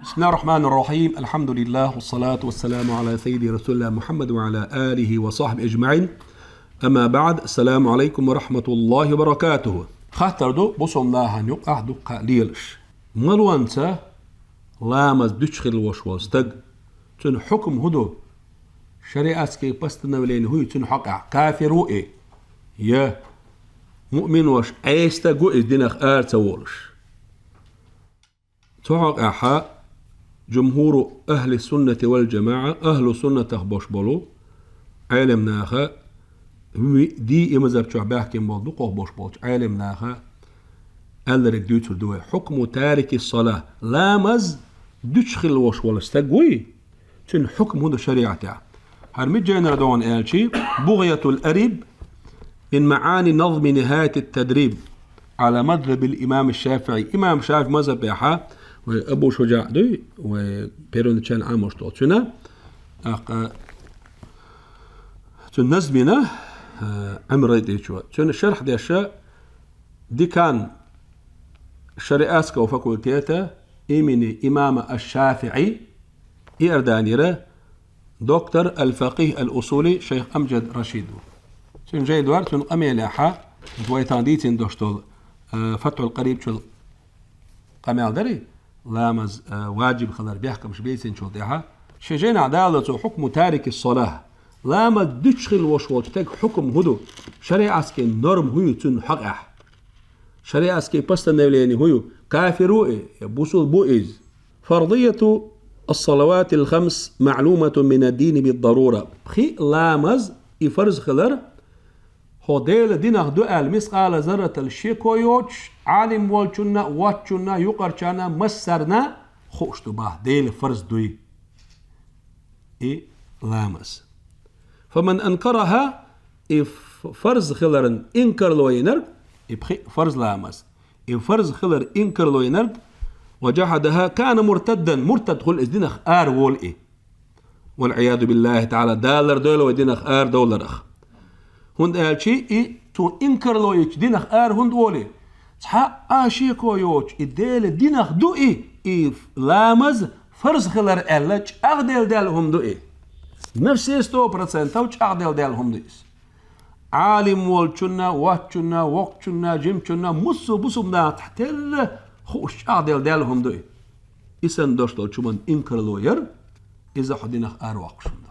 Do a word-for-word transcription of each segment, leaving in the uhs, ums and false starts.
بسم الله الرحمن الرحيم. الحمد لله والصلاة والسلام على سيد رسول الله محمد وعلى آله وصحبه أجمعين. أما بعد. السلام عليكم ورحمة الله وبركاته. Хаттар ду бусалба нахана юкъахь дуккха лелаш. Малонца ламаз дуьтуш хила волуш волу стаг, цуьнан хьукам хӀун ду? Шариатский постановление хӀун ю цуьнан хьокъехь? Кафир ву и? Я муъмин ву, Ӏеса стаг ву иза динах ара ца волуш? Цу хьокъехь жумхуру ахьли суннати вал жамаӀа, ахьлу суннатах бош болу Ӏелам наха, ви-, ди и мазхаб чохь баьхкина болу дукхох бош болчу Ӏелам наха аьллариг дуьйцур ду вай. Хьукму тарики салах, ламаз дуьтуш хила волуш волу стаг вуй, цуьнан хьукам хӀун ду шариатехь? ХӀара миджайнара догӀун аьлчи, Бугъятул Ариб, мин маӀани назми Нихаятит Тадриб, Ӏала мазхабил имам ШафиӀи. Имам ШафиӀи мазхабехьа, вай Абу ШужаӀ дуй, вай первоначально Ӏамош долу цуьнан, тӀаккха цуьнан назмина, а, Ӏамрай тӀечо. Цуьнан шарх деша декан шариатского факультета имени имама аш-ШафиӀи, Иорданира, доктор аль-факъих аль-усули шайх Амджад Рашид ву. Цуьнан жай дора, цуьнан къамелехьа, вай тахана дийцина дош долу, а, Фатхьул Къариб чул къамел дарий, ламаз, а, ваджиб хилар бехкамаш бийцинчул тӀаьхьа, шен жайнахь дала цо хьукму тарики салах, ламаз дуьтуш хила волуш волчу стаг хьукам хӀун ду, шариатский норма хӀун ю цуьнан хьокъехь? Шариатский постановление хӀун ю? Кафир ву и, я бусул бу иза? Фардияту ас-салаватил хамс маълуматун мин ад-дини бид-дарура. Пхи ламаз и фарз хилар, хьо Делан динах ду аьлла мискъала зарратал шеко йоцуш, Ӏалим волчунна, воцчунна, юкъарчарна, массарна хууш ду бах, Делан фарз дуй и ламаз. Фаман анкараха, и ф-, фарз хиларан инкарло йинарг, и пхи фарз ламаз, и фарз хилар инкарло йинарг, ва жахадаха, кана муртаддан, муртад хуьлу иза, динах ара волу и. Вал-Ӏияду биллахи таӀала, Дала лардойла вай динах ара довларах. ХӀунда аьлча и цо инкарло йича динах ара хӀунда волий? Цхьа а шеко йоцуш, и Делан динах ду и, и ламаз фарз хилар аьлла, чӀагӀделла даьлла хӀума ду и. На все сто процентов чӀагӀделла даьлла хӀума ду иза. Ӏалим волчунна, воцчунна, воккхачунна, жимачунна, муссо бусулба нахах терра хууш чӀагӀделла даьлла хӀума ду и. И санна дош долчу хӀуманна инкарло яр, иза хьо динах аравоккхуш хӀума ду.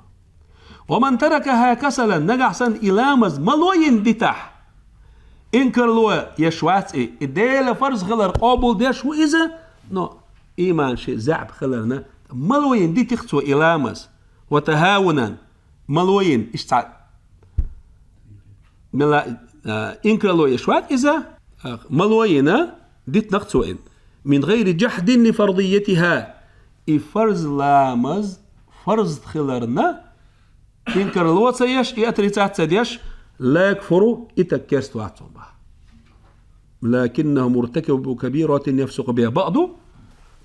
Ва ман таракаха касалан, нагахь санна и ламаз мало йина дитахь, инкарло еш вац и, и Делан фарз хилар къобалдеш ву иза, но иман шен заьӀап хиларна, мало йина дитих цо и ламаз, ва тахавунан, мало йина, иштта цхьа мела, а, инкарло еш вац иза, а, мало йина дитинарг цо и. Мин гӀайри жахьдин ли фардиятиха. И фарз ламаз фарз хиларна инкарло ца еш, и отрицать ца деш, ла якфуру, и стаг керста вац цунах бах. Лакиннаху муртакибу кабиратин яфсукъу биха. Бакъду,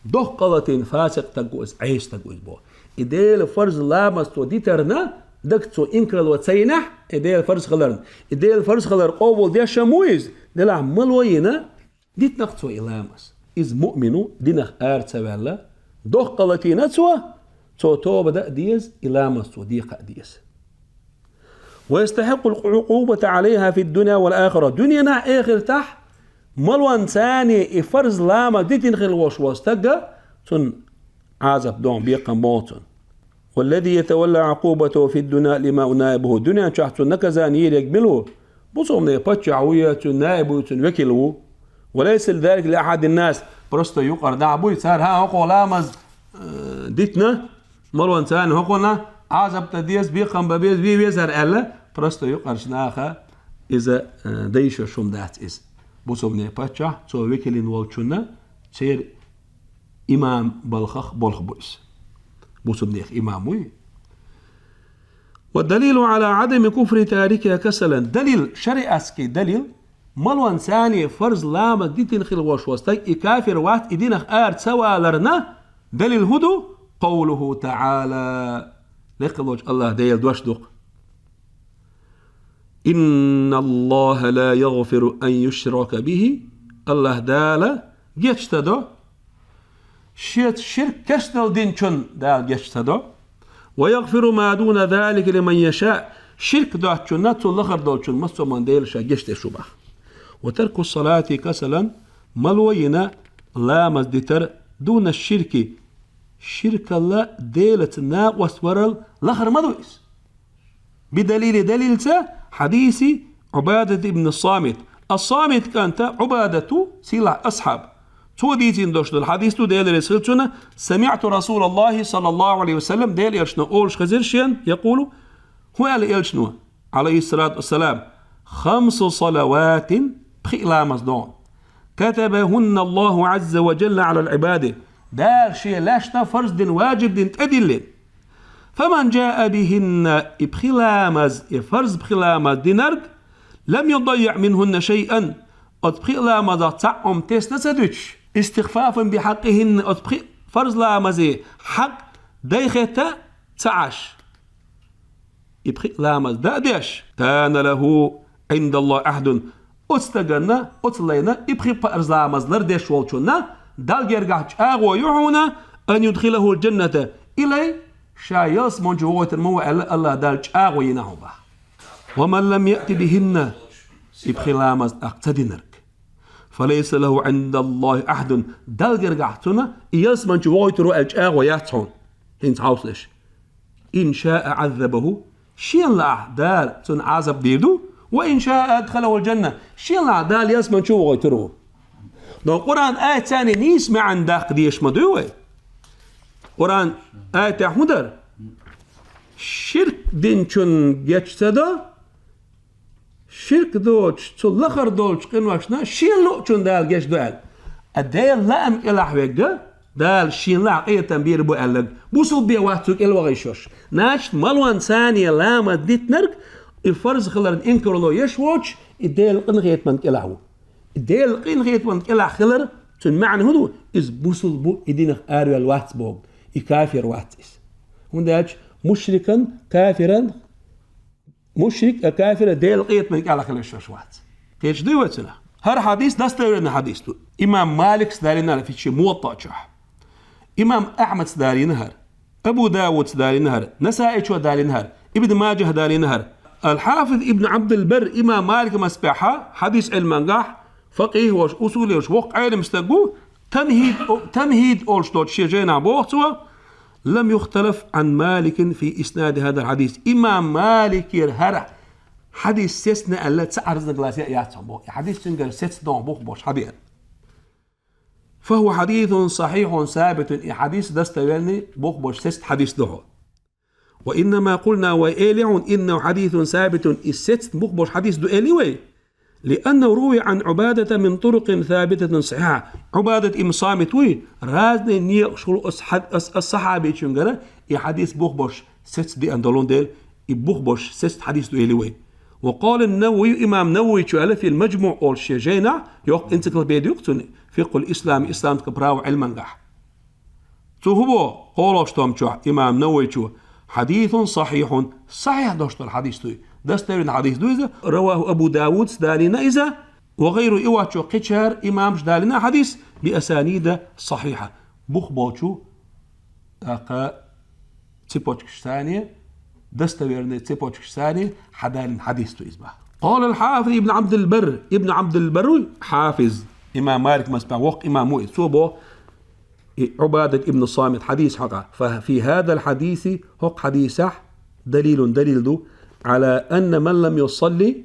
доккха гӀалатийн фасикъ стаг ву иза, Ӏеса стаг ву иза боху. И Делан фарз ламаз цо дитарна, дагахь цо инкарло ца йинехь, и Делан фарз хиларна, и Делан фарз хилар къобалдеш ма ву иза, делахь мало йина, дитинарг цо и ламаз. Иза муъмин ву, динах ара ца ваьлла, доккха гӀалат йина цо, цо тоба дан а деза, и ламаз цо декха а деза. Ва ястахьикъул Ӏукъубата Ӏалайха фид-дунья вал-ахира. Дуьненахь, эхартахь малонца и фарз ламаз дитина хила волуш волу стаг, цунна Ӏазап дохьа бекхам болу цунна. Валлази ятавалла Ӏукъубатаху фид-дунья ал-имаму наибуху. Дуьнен чохь цунна наказание йийриг мила ву? Бусалбанийн паччахь ву я, цуьнан наиб ву, цуьнан векал ву. Ва лайса залика ли ахьадин-нас. Просто юкъара нах буй, цара, хӀа, хӀокхо ламаз, э, дитина, малонца хӀокхунна Ӏазап дан деза, бекхам бан беза, вен везара аьлла, просто юкъарчу наха иза, э, дан йиш йолуш хӀума дац иза. Бусалбанийн паччахь, цо векал йина волчунна, церан имам балхах болх бу иза. Бусалбанех имам вуй. Ва далилу Ӏала Ӏадами куфри тарикиха касалан. Далил, шариатский далил, малонца фарз ламаз дитина хила волуш волу стаг, и кафир вац, и динах ара ца валарна далил хӀун ду? Къовлуху таӀала. Лекха волчу АллахӀ Делан дош ду-кх. Инна Аллаха ла ягъфиру ан юшрака бихи. АллахӀ Дала гечдо, Шеца ширк керстанал динчунна Дала геч ца до. «ويغفر ما دون ذلك لمن يشاء». Ширк доцучунна, цул лахара долчунна массо а Дела Ша геч деш ву боху. «وترك الصلاة كسلا», мало йина ламаз дитар, «دون الشرك», ширкал а Делаца накъост варал лахара ма ду иза. «بدليل», далилца, хьадиси Ӏубадат ибн Самит. Ас-Самит кӀант Ӏубадат ву, сийлахь асхьаб. Цо дийцина долуш долу хьадис ду, Делан реза хила цунна: «سمعت رسول الله صلى الله عليه وسلم», Делан элчано олуш хезира шена, «يقول», хӀун аьлла элчано, Ӏалайхиссалату вассалам: «خمس صلوات», пхиъ ламаз ду, «كتبهن الله عز وجل على العباد», Дала Шен лаьшна фарз дина, важиб дина, тӀедиллина. «فمن جاء بهن», и пхи ламаз, и фарз пхи ламаз динарг, «لم يضيع منهن شيئا», оцу пхи ламазах цхьаъ хӀума тесна ца дуьтуш, «استخفافا بحقهن», оцу пхи фарз ламазе хьакъ дайхетта ца Ӏаш, и пхи ламаз дан а деш, «كان له عند الله عهد», оцу стаганна, оцу лайна, и пхи фарз ламаз лардеш волчунна Далла гергахь чӀагӀо ю хьуна, «أن يدخله الجنة», и лай ша ялсамани чу вохуьйтур ма ву аьлла, АллахӀ Дала чӀагӀо йина хьуна боху. «ومن لم يأت بهن», и пхи ламаз тӀаккха ца динарг, «فليس له عند الله عهد», Далла гергахь цунна и ялсамани чу вохуьйтур ву аьлла чӀагӀо яц хьуна, хӀинца хьовсалаш. «إن شاء عذبه», шена лаахь Дала цунна Ӏазап дийр ду, «وإن شاء أدخله الجنة», шена лаахь Дала ялсамани чу вохуьйтур ву. Но Къуръан аятца нийса маьӀна даккха дезаш ма дуй вай. Къуръан аятехь хӀун дара? Ширк динчунна геч ца до, ширк доцуш, цул лахара долчу къиношна шен луучунна Дала геч до аьлла. А Делан лаам кӀелахь верг Дала шен лаахь къинхетам бийр бу аьлларг бусулба бен вац цу кӀел вахийта йиш йолуш. Значит, малонца ламаз дитинарг, и фарз хиларна инкарло еш воцуш, и Делан къинхетаман кӀелахь ву. И Делан къинхетаман кӀелахь хилар, цуьнан маьӀна хӀун ду? Иза бусулба бу, и динах араваьлла вац боху, и кафир вац иза. ХӀунда аьлча мушрикан, кафиран, мушрик а, кафир а Делан къинхетаман кӀелахь хила йиш йолуш вац. Кхеташ дуй вай цунах? ХӀара хьадис достоверный хьадис ду. Имам Малика далийнера шен Муваттаъ чохь. Имам Ахьмада далийна хӀара. Абу Дауда далийна хӀара. Насаичо далийна хӀара. Ибн Маджа далийна хӀара. Ал-Хьафиз Ибн Ӏабдул-Барр имам Малика массабехьа хьадис Ӏилмангахь факъихӀ волуш, усули волуш воккха Ӏелам стаг ву, Тамхьид, Тамхьид олуш долчу шен жайнахь боху цо: «لم يختلف عن مالك في إسناد هذا الحديث». Имам Маликера хӀара хьадис сецна аьлла ца разногласия яц хьуна боху. И хьадис цуьнгара сецна ду хьуна боху бохуш хьадис. «فهو حديث صحيح ثابت», и хьадис достоверный боху бохуш сецна хьадис ду хьуна. «وإنما قلنا», вай элира хьуна, «إنه حديث ثابت», и сецна боху бохуш хьадис ду элира вай. «لأنه روي عن عبادة من طرق ثابتة صحيحة». Ӏубадат ибн Самит вуй, разный некъаш хуьлу ас хьад-, ас, ас сахьабичуьнгара и хьадис боху бохуш сецна деана долун дела, и боху бохуш сецна хьадис ду элира вай. «وقال النووي», имам Нававичо аьлла, «في المجموع» олуш шен жайнахь, йоккха энциклопеди ю-кх цуьнан, «فقه الإسلام», исламская право Ӏилмангахь. Цо хӀун боху кхоалгӀачу том чохь имам Нававичо: «حديث صحيح», сахьихь долуш долу хьадис ду и. Достоверный хьадис ду иза. «رواه أبو داود», далийна иза. «وغيره», и воцчо кхечара имамаш далийна хьадис, «بأسانيد صحيحة». Бух болчу, тӀаккха цепочкаш санна, достоверный цепочкаш санна хьадалийна хьадис ду иза боху. قال الحافظ ابن عبد البر، ибн Ӏабдул-Барр вуй хьафиз, имам Малик массабехь воккха имам ву иза. Цо боху, и Ӏубадат ибн Самит хьадис хьокъехь: «ففي هذا الحديث», хӀокху хьадисехь, «دليل», далил ду, «على أن من لم يصل»,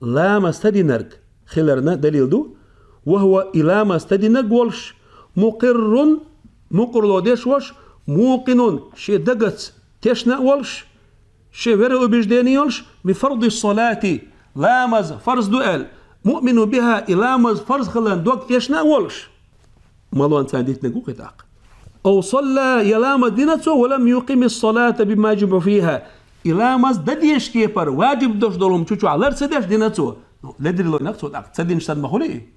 ламаз ца динарг хиларна далил ду, «وهو», и ламаз ца динарг волуш, «مقر», мукъарло деш волуш, «موقن», шен дагаца тешна а волуш, шен вероубеждение йолуш, «بفرض الصلاة», ламаз фарз ду аьлла, «مؤمن بها», и ламаз фарз хиларна дог тешна а волуш. Малонца дитинарг ву кхин тӀаккха. «أو صلى», я ламаз дина цо, «ولم يقم الصلاة بما يجب فيها», и ламаз дан дезачу кепара, важиб долуш долу хӀума чу чохь лар ца деш дина цо. Ну, ледарло йина-кх цо тӀаккха, ца динчу санна ма хуьлий и.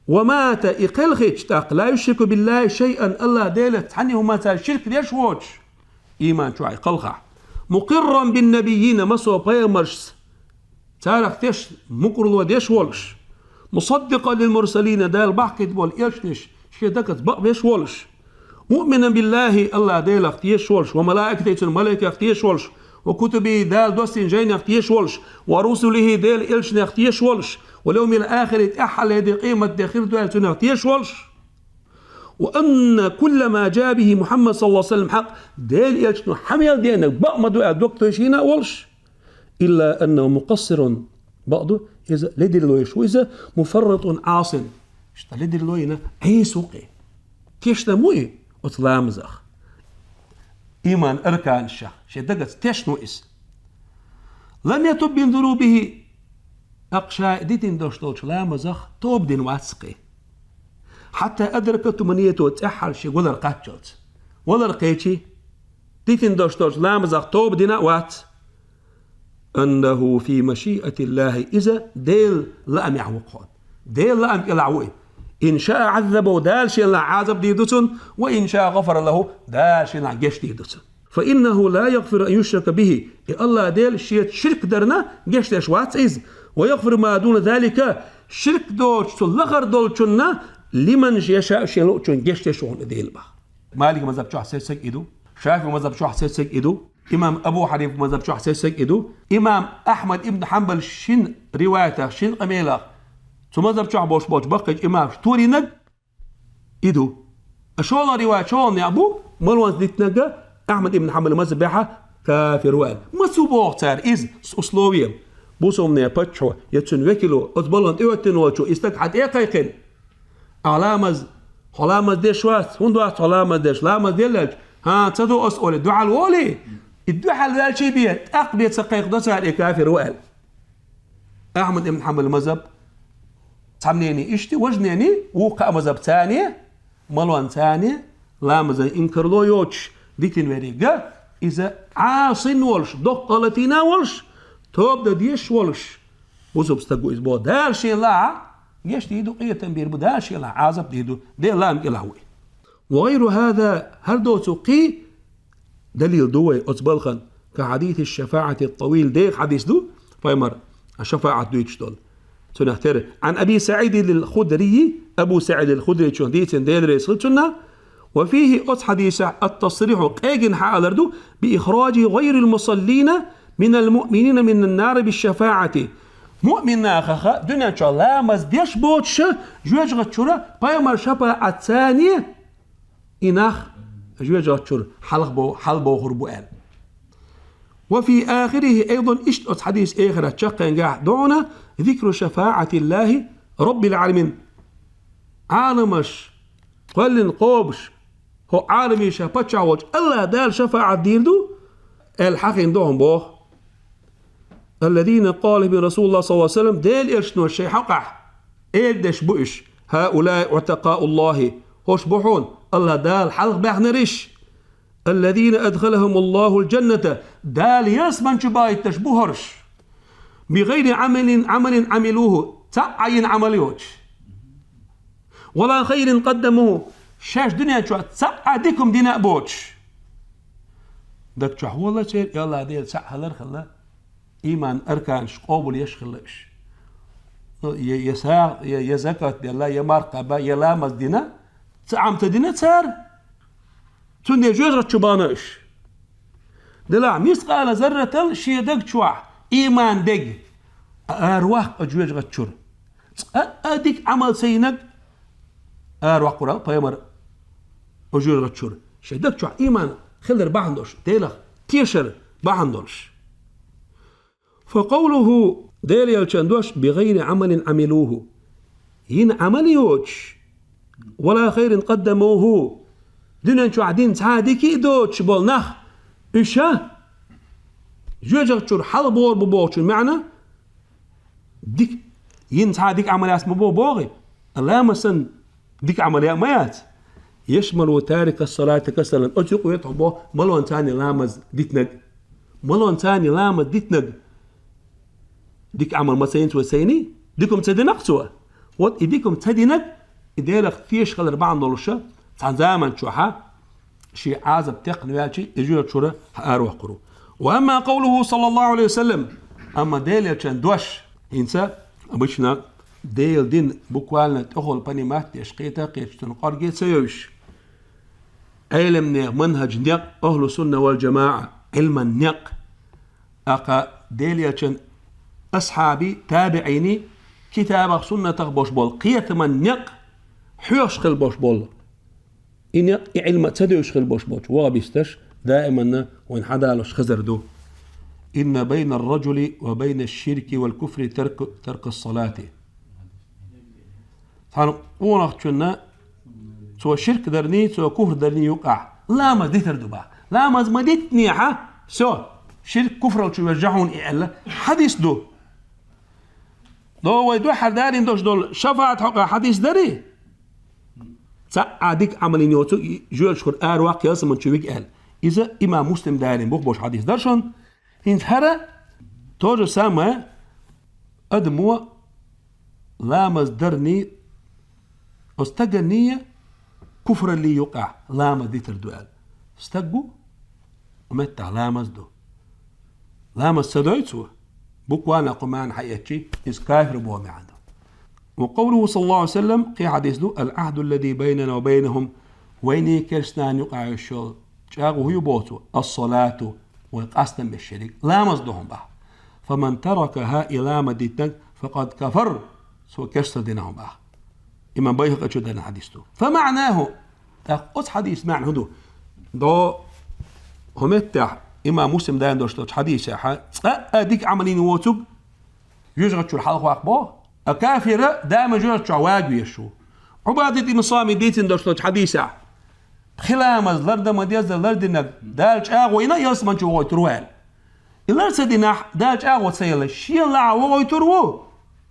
«ومات», и кхелхича тӀаккха, «لا يشرك بالله شيئا», АллахӀ Делаца цхьана а хӀуманца ширк деш воцуш, иман чохь и кхалхахь, «مقرا بالنبيين», массо а пайхамаршца, царах тешна, мукъарло деш волуш, «مصدقا للمرسلين», Дала бахкийта болу элчанаш Шен дагца бакъвеш волаш. مؤمنا بالله, АллахӀ Делах тешаш волаш, وملائكته, цун малайкех тешаш волаш, وكتبه, Дала доссийна жайнех тешаш волаш, ورسله, Делан элчанех тешаш волаш, واليوم الآخر, тӀеххьара ди, къематди хир ду аьлла цунах тешаш волаш. وأن كل ما جاء به محمد صلى الله عليه وسلم حق, Делан элчано хьа мел деанарг бакъ ма ду аьлла дог тойшийна а волаш. إلا أنه مقصر, бакъду, из ледарло йиш ву из, مفرط عاص. Иштта ледарло йина Ӏеса ву-кх. Тешна ма ву из оцу ламазах. Иман арканашах шен дагца тешна ву из. لم يتب من ذنوبه, тӀаккха ша дитина долуш долчу ламазах тоба дина вац-кх. حتى أدركته منيته, цӀеххьана шен валар кхаччалц. Валар кхечи, дитина долуш долчу ламазах тоба дина а вац. أنه في مشيئة الله, иза Делан лаамехь ву-кх хьуна. Делан лаам кӀелахь ву и. إن شاء عذبه, Дала шена лахь Ӏазап дийр ду цунна, وإن شاء غفر له, Дала шена лахь гечдийр ду цунна. فإنه لا يغفر أن يشرك به, и АллахӀ Дела шеца ширк дарна гечдеш вац иза, ويغفر ما دون ذلك, ширк доцучул лахара долчунна, لمن يشاء, шена луучунна гечдеш ву хьуна и Дела боху. Малик мазхаб чохь сецнарг и ду, ШафиӀи мазхаб чохь сецнарг и ду, имам Абу Хьанифа мазхаб чохь сецнарг и ду, имам Ахьмад ибн Хьанбал шина риваятах, шина къамелах, цу мазхаб чохь болуш болчу баккхийчу имамаша торийнарг и ду. А шолгӀа риваят шолгӀанехь бу, малонца дитинарг Ахьмад ибн Хьанбалан мазхабехь кафир ву аьлла. Маца ву боху цара иза, с условием? Бусалбанийн паччахьо я цуьнан векало, оцу балхана тӀехӀоьттина волчо и стаг хьан тӀе а кхайкхина, Ахьа ламаз, хьо ламаз деш вац, хӀунда вац хьо ламаз деш, ламаз делла аьлча, хӀан, ца до ас олий, дуьхьал волий? И дуьхьал ваьлчий бен, тӀаккха бен ца кхайкхадо цара и кафир ву аьлла. Ахьмад ибн Хьанбалан мазхаб цхьа мнение иштта, важа мнение, вукху кхаа мазхаб царна, малон царна, ламазан инкарло йоцуш дитина верг, иза Ӏасин волуш, доккха гӀалатина волуш, тоба дан дезаш волуш, бусалба стаг ву иза боху. Дала шена лахь гечдийр ду, къинхетам бийр бу, Дала шена лахь Ӏазап дийр ду, Делан лаам кӀелахь ву и. وغير هذا, хӀара доцург кхин далил ду вай оцу балхана, كحديث الشفاعة الطويل, деха хьадис ду, пайхамар шафаӀат дуьйцуш долу. Цунах тера. عن أبي سعيد الخدري, Абу СаӀид ал-Худричун дийцина, Дела реза хила цунна, وفيه, оцу хьадисехь, التصريح, къегина хьаалар ду, بإخراج غير المصلين من المؤمنين من النار بالشفاعة. Муъмин нахах дуьнен чохь ламаз деш боцуш жоьжахати чуьра пайхамар шапаӀат царна и нах жоьжахати чуьра хьалха бо-, хьалабохур бу аьлла. وفي آخره أيضا, иштта оцу хьадисан эхарт чаккхенгахь ду хьуна, ذكر شفاعة الله رب العالمين. Ӏаламаш, кхоьллина кхобуш, хӀокху Ӏаламийн паччахь волчу АллахӀ Дала шафаӀат дийр ду аьлла хьахийна ду хьуна боху. الذين قال بهم رسول الله صلى الله عليه وسلم, Делан элчано шайн хьокъехь эр деш бу уьш: هؤلاء عتقاء الله, хӀорш бу хьуна АллахӀ Дала хьалха баьхнарш, الذين أدخلهم الله الجنة, Дала ялсамани чу бахийташ бу хӀорш, بغير عمل، عمل عملوه, цхьа а йина Ӏамал йоцуш, ولا خير قدموه, шаьш дуьнен чохь цхьа а дика хӀума дина а боцуш. Даг чохь воллу церан, и АллахӀ Дела цхьаъ хилар а хилла, иман арканаш къобал еш а хилла уьш. Ну, я, я сагӀа, я, я закат делла, я марха кхаьбна, я ламаз дина, цхьа а хӀума ца дина цара, цундела жоьжахати чу бахна уьш. Делахь мискъала зарратал шен даг чохь иман дерг, ара ваккха жоьжахати чуьра. Цкъа а дика Ӏамал ца йинарг ара ваккхура пайхамар жоьжахати чуьра. Шен даг чохь иман хилар бахьана долуш, Делах тешар бахьана долуш. فقوله, Делан элчан дош, بغير عمل عملوه, йина Ӏамал йоцуш, ولا خير قدموه, дуьнен чохь дина цхьа а дика а доцуш болу нах, уьш а жоьжахати чуьра хьалабохур бу бохучун маьӀна, дика, йина цхьа а дика Ӏамал яц ма бо боху, ламаз санна дика Ӏамал яа ма яц. يشمل تارك الصلاة كسلا, оцу юкъа ву тхо боху малон царна ламаз дитинарг. Малон царна ламаз дитинарг. Дика Ӏамал ма ца йина цо сайни, дика хӀума ца дина-кх цо. Вот и дика хӀума ца динарг, и Делах тешаш хилар бахьана долуша, цхьана заман чохьа, шен Ӏазап текхна ваьлча, и жоьжахати чуьра ара ваккхур ву. وأما قوله صلى الله عليه وسلم, амма Делан элчан дош, хӀинца обычно Делан дин буквально тӀехула понимать деш, кхета а кхеташ, цун къорге ца йовш. Ӏелимнех манхӀаж некъ, ахӀлу сунна вал жамаӀа, Ӏилман некъ. ТӀаккха Делан элчан асхьабий, табиӀиний, китабах, суннатах бош бола кхетаман некъ хьоьхуш хила бош бола. И некъ, и Ӏилма ца девзаш хила бош болча вахӀабисташ даиманна вайна хьадалош хезар ду. Инна байна ар-раджули ва байна аш-ширки вал куфри тарк-, тарк ас-салати. Цхьан къонахчунна цо ширк дарний, цо куфр дарний юкъахь ламаз дитар ду бах. Ламаз ма дитинехьа, всё, ширк, куфрал чу веш хьуна и аьлла хьадис ду. До вай дуьххьара далийна долуш долу шафаӀат хьокъехь хьадис дарий? Цхьа а дика Ӏамал йина йоцург жоьжахатех ара ваккха ялсамани чу вига аьлла. Иза имам Муслим далийна бух болуш хьадис дара шуна. ХӀинца хӀара то же самое, адамо ламаз дарний, оцу стаганний куфраллий юкъахь ламаз дитар ду аьлла. Стаг ву, меттахь ламаз ду. Ламаз ца дой цо, буквально кху маьӀна хьаэцчи, иза кафир боху маьӀна ду. Ва къовлуху, саллаллаху Ӏалайхи ва саллам, кхин хьадис ду: «Ал-Ӏахду аллази байнана ва байнахум», вайний керстанан юкъахь йолу чӀагӀо хӀун ю боху цо? «Ас-салату», вай къастам беш ерриг, ламаз ду хьуна бах. «Фаман таракаха», и ламаз дитинарг, «факъад кафар», цо керстал дина хьуна бах. Имам Байхакъи чу далийна хьадис ду. «Фа маънаху», тӀаккха оцу хьадис маьӀна хӀун ду? До хӀу меттехь, имам Муслим далийна долуш долчу хьадисехь, цкъа а дика Ӏамал йина воцург жоьжахати чуьра хьалхаваккха боху, а кафира даиман жоьжахати чохь вага везаш ву. Ӏубадат ибн Самит дийцина долуш долчу хьадисехь, пхи ламаз лардан ма деззара лардинарг Дала чӀагӀо йина, ялсамани чу вохуьйтур ву аьлла. И лар ца динехь, Дала чӀагӀо ца елла, шена лаахь вохуьйтур ву,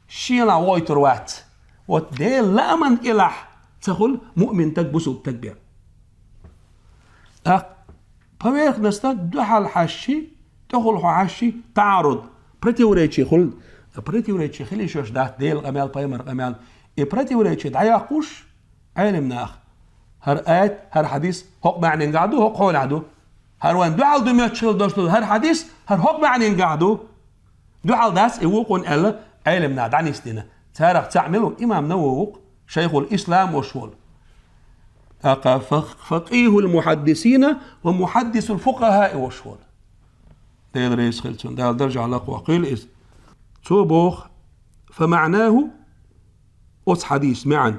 шена лаахь вохуьйтур вац. Вот Делан лааман кӀелахь ца хуьлу муъмин стаг, бусалба стаг бен. ТӀаккха поверхностно дуьхьал хьаьжчи, тӀехула хьо хьаьжчи, таӀаруд, противоречие хуьлу, противоречие хила йиш йолуш дац Делан къамел, пайхамаран къамел. И противоречие дӀаяккхуш, Ӏелам наха: хӀара аят, хӀара хьадис хӀокху маьӀненгахь ду, хӀокху хьолехь ду. ХӀара вайн дуьхьал ду моьттуш хила долуш долу хӀара хьадис, хӀара хӀокху маьӀненгахь ду. Дуьхьал дац и вукхунна аьлла, Ӏелам наха дӀанисдина. Царах цхьаъ мила ву? Имам Навави ву-кх, шайхул ислам волуш волу. ТӀаккха фа-, факъихул мухьаддисина ва мухьаддисул фукъахаи волуш волу. Дела реза хила цунна, Дала даржехь лакхаваккхийла иза. Цо боху, фа маънаху, оцу хьадис маьӀна.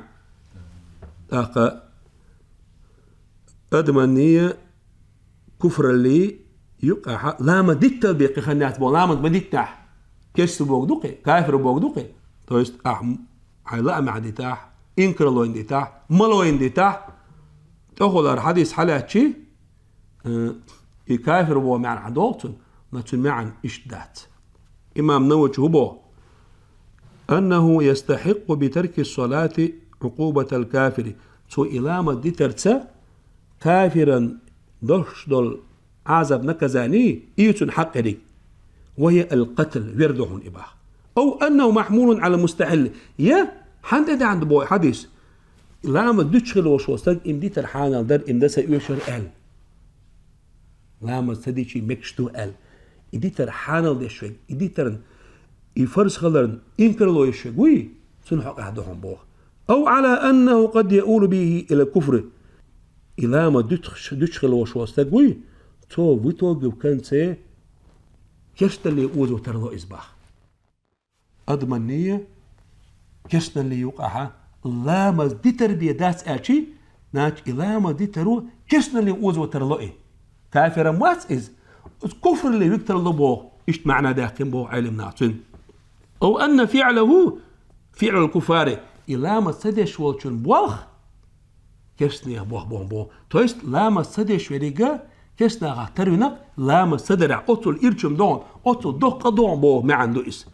ТӀаккха адаманний куфраллий юкъахь ламаз диттал бен кхин хан яц боху, ламаз ма дитинехь, керста боху ду-кх и, кафир боху ду-кх и. То есть ахь м-, хьайн лаамехь дитахь, инкарло йина дитахь, мало йина дитахь, тӀехула хӀара хьадис хьалаьцчи, э, и кафир боху маьӀна хьан долу цунна, но цуьнан маьӀна иштта дац. Имам Навави хӀун боху? Аннаху ястахьикъу би тарки ссалати Ӏукъубатал кафири. Цо и ламаз дитарца кафиран долуш долу Ӏазаб, наказание, и ю цунна хьакъ ерриг. Ва хия ал-къатл, вер ду хьуна и бах. Ав аннаху махьмулун Ӏала мустахьилли. Я, хьан тӀе даьхьна ду боху хьадис? Ламаз дуьтуш хила волуш волу стаг, им дитар хьанал дара, им дан ца оьшура аьлла. Ламаз ца дичий мегаш ду аьлла. И дитар хьанал деш верг, и дитарна, и фарз хиларна инкарло еш верг вуй, цунна хьокъехь ду хьуна боху. Ав Ӏала аннаху къад яулу бихи ила куфри. И ламаз дуьтуш, дуьтуш хила волуш волу стаг вуй, цо в итоге, в конце, керсталле озо тарло иза бах. Адаманний керсталле юкъахь ламаз дитар бен дац аьлчи, значит, и ламаз дитаро керсталле озо тарло и. Кафиран вац иза, оцу куфралле вига тарло боху, иштта маьӀна даьккхина боху Ӏелам наха цуьнан. Ав анна фиълаху фиълал куффари, и ламаз ца деш волчун болх керстанех боху, боху, боху. То есть ламаз ца деш веррига керстанахах тарвинарг ламаз ца дарехь, оццул ирчам догӀу, оццул доккха догӀу боху маьӀна ду иза.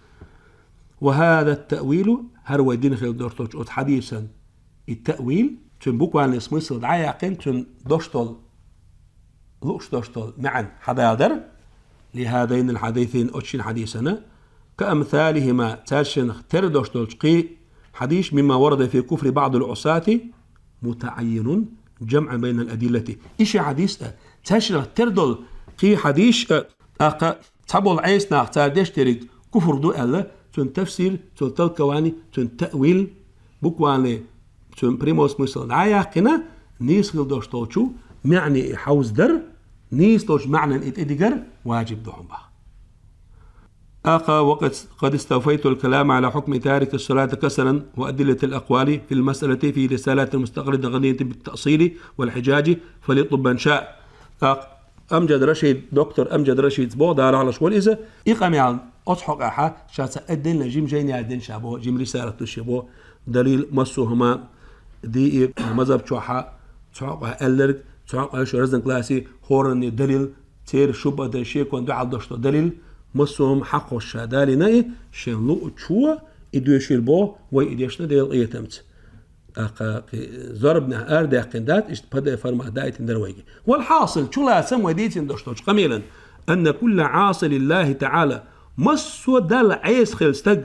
Ва хаза ат-таъвилу, хӀара вай дина хила долуш долчу оцу хьадисан и таъвил, цуьнан буквальный смысл дӀаяьккхина, цуьнан дош долу, лууш дош долу маьӀна хьадала дара, ли хазайнил хьадисайн, оцу шина хьадисана, ка амсалихима, цаьршинах тера дош долчу кхин хьадис, мимма варада фи куфри баъдил Ӏусати мутаӀаййинун жамъан байнал адиллати. И ши хьадис а, цаьршинах тера долу кхин хьадис а, тӀаккха цхьаболу Ӏеса нах, цара деш дерриг куфр ду аьлла, цун тафсир, цун толкование, цун таъвил, буквально цун прямой смысл дӀаяьккхина, нийса хила долуш долчу маьӀне и хьовзадар, нийса долчу маьӀнан и тӀедигар важиб ду хьуна боху. ТӀаккха وقد، قد استوفيت الكلام على حكم تارك الصلاة كسلا وأدلة الأقوال في المسألة في رسالة مستقلة غنية بالتأصيل والحجاج، فليطلب من شاء. ТӀаккха Амжад Рашид, доктор Амжад Рашида боху, Дала хьалаш волу иза, и къамел оцу хьокъехь ша ца а дина, жима жайнаш дина ша боху, жима рисалат ду ша боху, далил массо а хӀума дийр мазхаб чохь, цу хьокъехь аьлларг, цу хьокъехь шу разногласи, хӀоранна далил, церан шубхатан шекон дуьхьал долуш долу далил, массо а хӀума хьакхош ша далийна и, шен луучо и доьшийла боху, вай и дешна Делан къинхетамца. ТӀаккха кхин зорбанехь арадаьккхина дац, иштта П Д Ф формат даийтина дара вайга. والحاصل, чулацам вай дийцина долуш долчу къамелан, أن كل عاص لله تعالى, массо а Далла Ӏеса хилла стаг,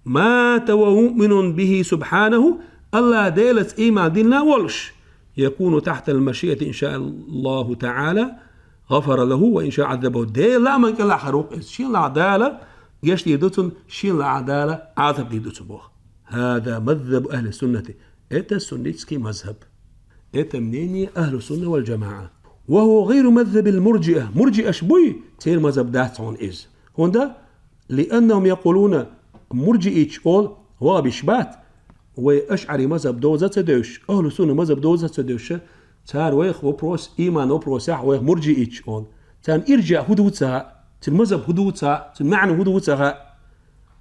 مات وهو مؤمن به سبحانه, АллахӀ Делаца ийман диллина волуш, يكون تحت المشيئة إن شاء الله تعالى غفر له وإن شاء عذبه. Делан лааман кӀелахь хир ву иза. Шен лаахь Дала гечдийр ду цунна, шен лаахь Дала Ӏазап дийр ду цунна боху. هذا مذهب أهل السنة. Это суннитский мазхаб. Это мнение أهل السنة والجماعة. وهو غير مذهب المرجئة. Мурджиаш буй, церан мазхаб дац хьуна иза. ХӀунда لأنهم يقولون, мурджиича олу, вахабиш бац, вай ашӀари мазхаб довза ца девзаш, ахӀлу сунна мазхаб довза ца девзаш, цара вайх вопрос, ийман вопросехь вайх мурджиича олу. Царна ирджа хӀун ду ца хаьа, цуьнан мазхаб хӀун ду ца хаьа, цуьнан маьӀна хӀун ду ца хаьа.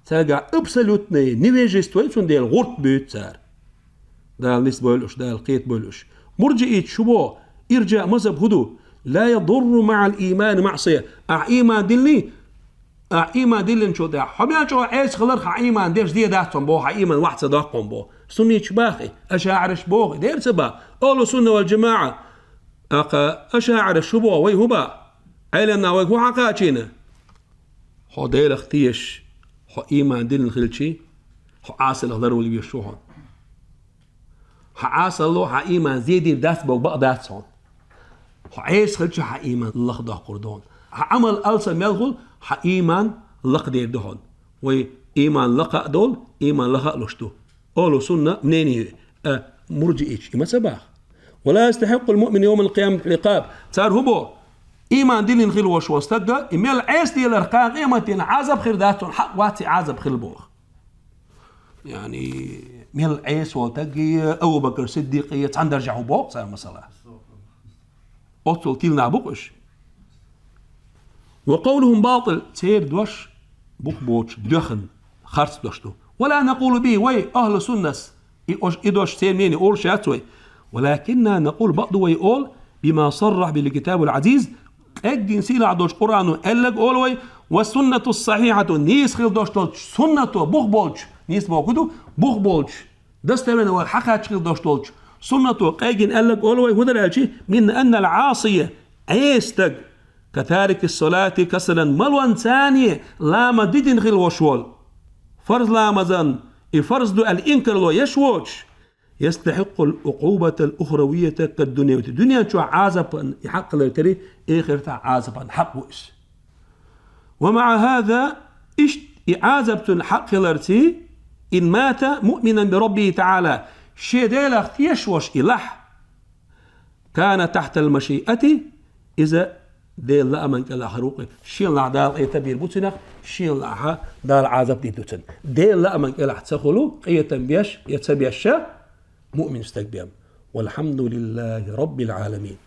Цаьрга абсолютное невежество ю, цундела гӀурт буьйцу цара. Дала нисбойла уьш, Дала кхетабойла уьш. Мурджиича шу боху, ирджа мазхаб хӀун ду? لا يضر مع الإيمان معصية. Ахьа ийман диллий, ахьа ийман диллинчул тӀаьхьа хьо мел чӀогӀа Ӏеса хилар хьан ийман деш де дац хьуна боху, хьан ийман вахь ца доккху хьуна боху. Сунниташ боху, ашаӀираш боху, дера ца боху. Ахьлу сунна вал джамаӀа. ТӀаккха ашаӀираш шу боху, вай хӀун боху? Ӏеламнаха вайга хӀун хьакхачийна? Хьо Делах тешаш, хьо ийман диллина хилчий, хьо Ӏасаллах ларвала везаш ву хьо. Хьан Ӏасалло хьан ийман зедийр дац боху бакъ дац хьуна. Хьо Ӏеса хилча хьан ийман лахдоккхур ду хьуна. Хьан Ӏамал алсам мел хуьлу, хьан ийман лакхадер ду хьуна. Вай ийман лакха а долу, ийман лаха а луш ду. Ахьлу сунна мнение, а, мурджиича и ма ца баха. ولا يستحق المؤمن يوم القيامة العقاب. Цара хӀун боху? Ийман диллина хила волуш волу стагга, и мел Ӏеса делар кхана къематдийнахь Ӏазап хир дац, цунна хьакъ вац и Ӏазап хила боху. Яъни, мел Ӏеса волу стаггий, Абу Бакр Сиддикъий цхьана даржехь ву боху цара масала. Оццул тилнах бу-кх уьш. وقولهم باطل, церан дош бух боцуш, доьхна, харц дош ду. ولا نقول به, вай, ахьлу суннас, и ош-, и дош церан мнение олуш яц вай. ولكننا نقول, бакъ ду вай олу, بما صرح به الكتاب العزيز, къеггина сийлахь долчу Къуръано аьлларг олу вай, والسنة الصحيحة, нийса хила долуш долчу суннато, бух болчу, нийса бохург ду, бух болчу, достоверно вай хьакхаьчча хила долуш долчу суннато къеггина аьлларг олу вай, хӀун дара аьлчи, من أن العاصي, Ӏеса стаг, كتارك الصلاة كسلا, малонца а лааман дитина хила волуш волу. Фарз ламазан, и фарз ду аьлла инкарло еш воцуш, يستحق العقوبة الأخروية كالدنيوية. Дуьнен чохь Ӏазапан и хьакъ хилар тера, эхартахь Ӏазапан хьакъ ву иза. ومع هذا, иштта и Ӏазап цунна хьакъ хиларций, إن مات مؤمنا بربه تعالى, шен Делах тешаш волуш и лахь, كان تحت المشيئة, иза Делан лааман кӀелахь хир ву-кх, шен лаахь Дала къинхетам бийр бу цунах, шен лаахь Дала Ӏазап дийр ду цунна. Делан лааман кӀелахь ца хуьлу, къинхетам беш я ца беш, муъмин стаг бен. والحمد لله رب العالمين.